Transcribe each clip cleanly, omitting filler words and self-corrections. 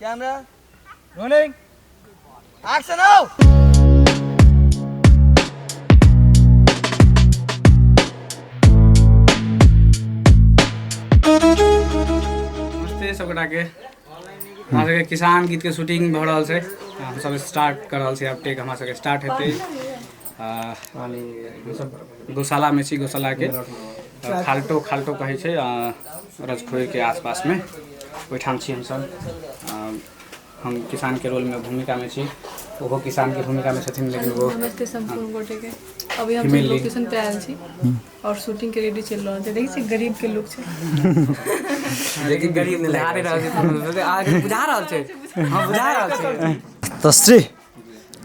Camera rolling action आओ। नमस्ते सबगोटाके। हमरा सबके किसान गीतके शूटिंग भऽ रहल छै। हमसब स्टार्ट कऽ रहल छी। आब टेक हमरा सबके स्टार्ट हेतै। हमसब गौशालामे छी। गौशालाके खाल्टो खाल्टो कहै छै, रजखोइके आसपासमे, ओहिठाम छी हमसब। हम किसानके रोलमे भूमिकामे छी, ओहो किसानके भूमिकामे छथिन, लेकिन वो नमस्ते सम्पूर्ण गोटे के। अभी हम फीमेल लीड। लोकेशन पे आयल छी और शूटिंग के रेडी चलि रहल छै। देखै छी, गरीब के लुक छै। लेकिन गरीब नहि बुझा रहल छै, अहाँके बुझा रहल छै, हँ, बुझा रहल छै। तऽ श्री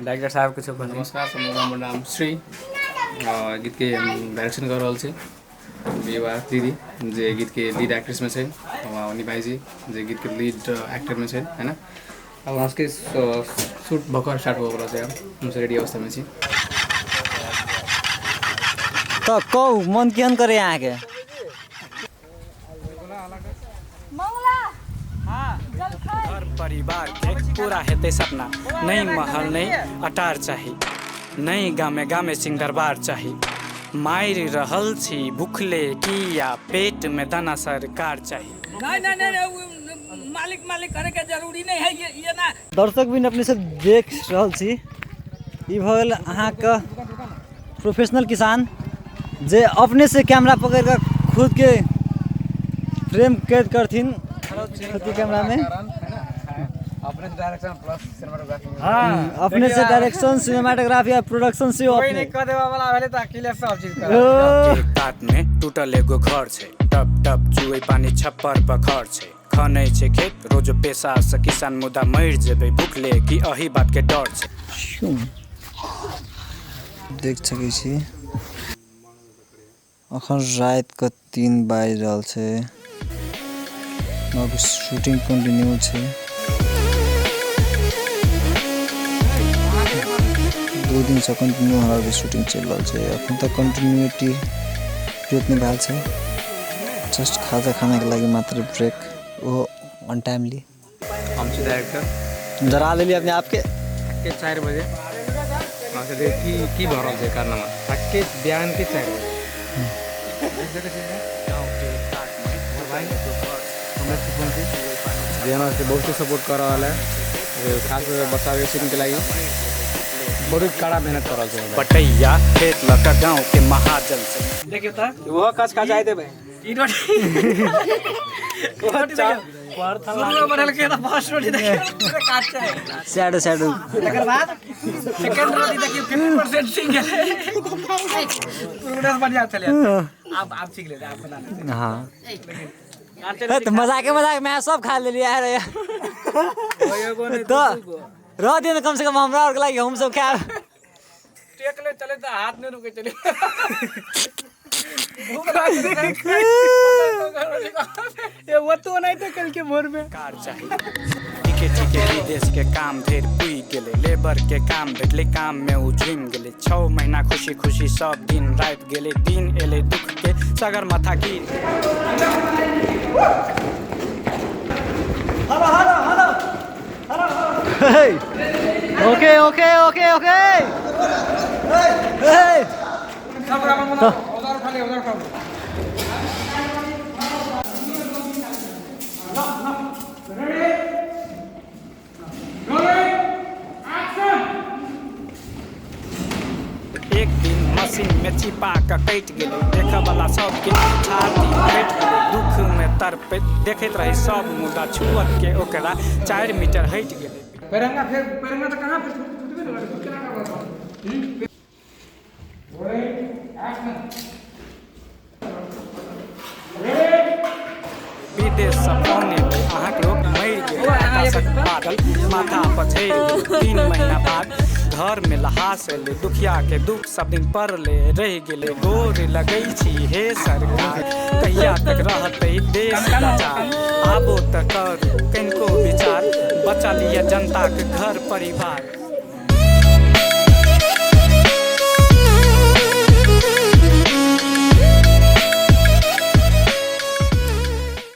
डायरेक्टर साहब किछु कहथिन। नमस्कार सम्पूर्ण, हमर नाम श्री आ गीतके हम डायरेक्शन कऽ रहल छी। विवाह दीदी जे गीतके लीड एक्ट्रेसमे छै, उहाँ भाइजी जे गीतके लीड एक्टरमे छै, होइन? अब हमरा सबके शूट भर्खर स्टार्ट भऽ रहल छै। आब हमसब रेडी अवस्थामे छी। तऽ कहू, मन केहन करे अहाँके? घर परिवार के पूरा हेतै सपना। नहि महल, नहि अटार चाही, नहि गामे गामे सिंह दरबार चाही। मारि रहल छी भूखले किया पेट में दाना सरकार चाही। नहीं नहीं नहीं नहीं, वो मालिक मालिक करे के जरूरी नहीं है ये ना। दर्शक भी अपने सब देख रहल छी, ई भऽ गेल अहाँके प्रोफेशनल किसान जे अपने से कैमरा पकड़ कऽ खुद के फ्रेम कैद करथिन खुद के कैमरा में। अपने से डायरेक्शन प्लस सिनेमाटोग्राफी। हाँ, अपने से डायरेक्शन, सिनेमाटोग्राफी आ प्रोडक्शन से अपने। कऽ देबऽ वाला भेलै तऽ अकेले सब चीज ओ, के कात में टूटल एगो घर छै, टप टप चुए पानी छप्पर पखर छै। खनै छै खेत रोज पेशा से किसान, मुदा मरि जेबै भूखले की अही बात के डर छै। देख सकै छी, अखन रातिके 3 बाजि रहल छै, शूटिंग कंटिन्यू छै। 2 दिनसँ कंटिन्यू हमरा आरके शूटिंग चलि रहल छै। अखन तक कंटिन्यूटी ब्रेक नहि भेल छै, जस्ट खाजा खानाके लागि मात्र ब्रेक, ओहो अनटाइमली। हम छी डायरेक्टर। डरा देलियै अपने आपके। के 4 बजे अहाँ से की की भऽ रहल छै कारनामा। के बिहान के 4 बजे देख सकै छी। हमरा जे हमरा सबके बहुते सपोर्ट कऽ रहल है, खास कऽ बच्चा के सीनके लागि बहुत कड़ा मेहनत कऽ रहल छै। बटैया खेत लऽ कऽ गाँव के महाजन से। देखियो तऽ ओहो कच कचाइ देबै। ई रोटी शुरू में बनेलकै तऽ फर्स्ट रोटी देखियौ काट छै। Shadow shadow. तकर बाद सेकंड रोटी देखियौ 50% सीख गेलै। प्रोग्रेस बढ़िया छलै। आब सीख लेतै, आब बना लेतै। हाँ, हे, तऽ मजाके मजाक में सब खा लेलियै अरे। तऽ रह दियौ ने कम से कम हमरा आरके लागि, हम सब खायब। टेक ले चले तऽ हाथ नहि रुकै छलै। ए वो तो ओनाहिते कलके भोर में। कार चाही। ठीके ठीके विदेश के काम ढेर पुइ गेलै, लेबर के काम भेटलै, काम में उ झुमि गेलै। 6 महीना खुशी खुशी सब दिन राति गेलै, दिन एलै दुख के सगर माथा गिर। Okay okay okay okay. Hey. औजार उठा ले, औजार उठा ले। एक दिन मशीन में चिपा कऽ कटि गेलै, देखऽ वाला सबके छाती फटि गेलै। दुख में तड़पैत देखैत रहै सब, मुदा छुअत के ओकरा 4 मीटर हटि गेलै। पेरंगा फेर पेरंगा तऽ कहाँ फेर छुटबे नहि करतै, केना करबै? विदेश सँ फोन एलै, अहाँके लोक मरि गेल। आकाशक बादल माथा पर झड़ि गेल। 3 महीना बाद घर में लहास एलै। दुखिया के दुख सब दिन पड़ले रहि गेलै। गोर लगै छी हे सरकार, कहिया तक रहतै देश लाचार? आबो तऽ करू कनिको विचार, बचा लिअ जनताके घर परिवार।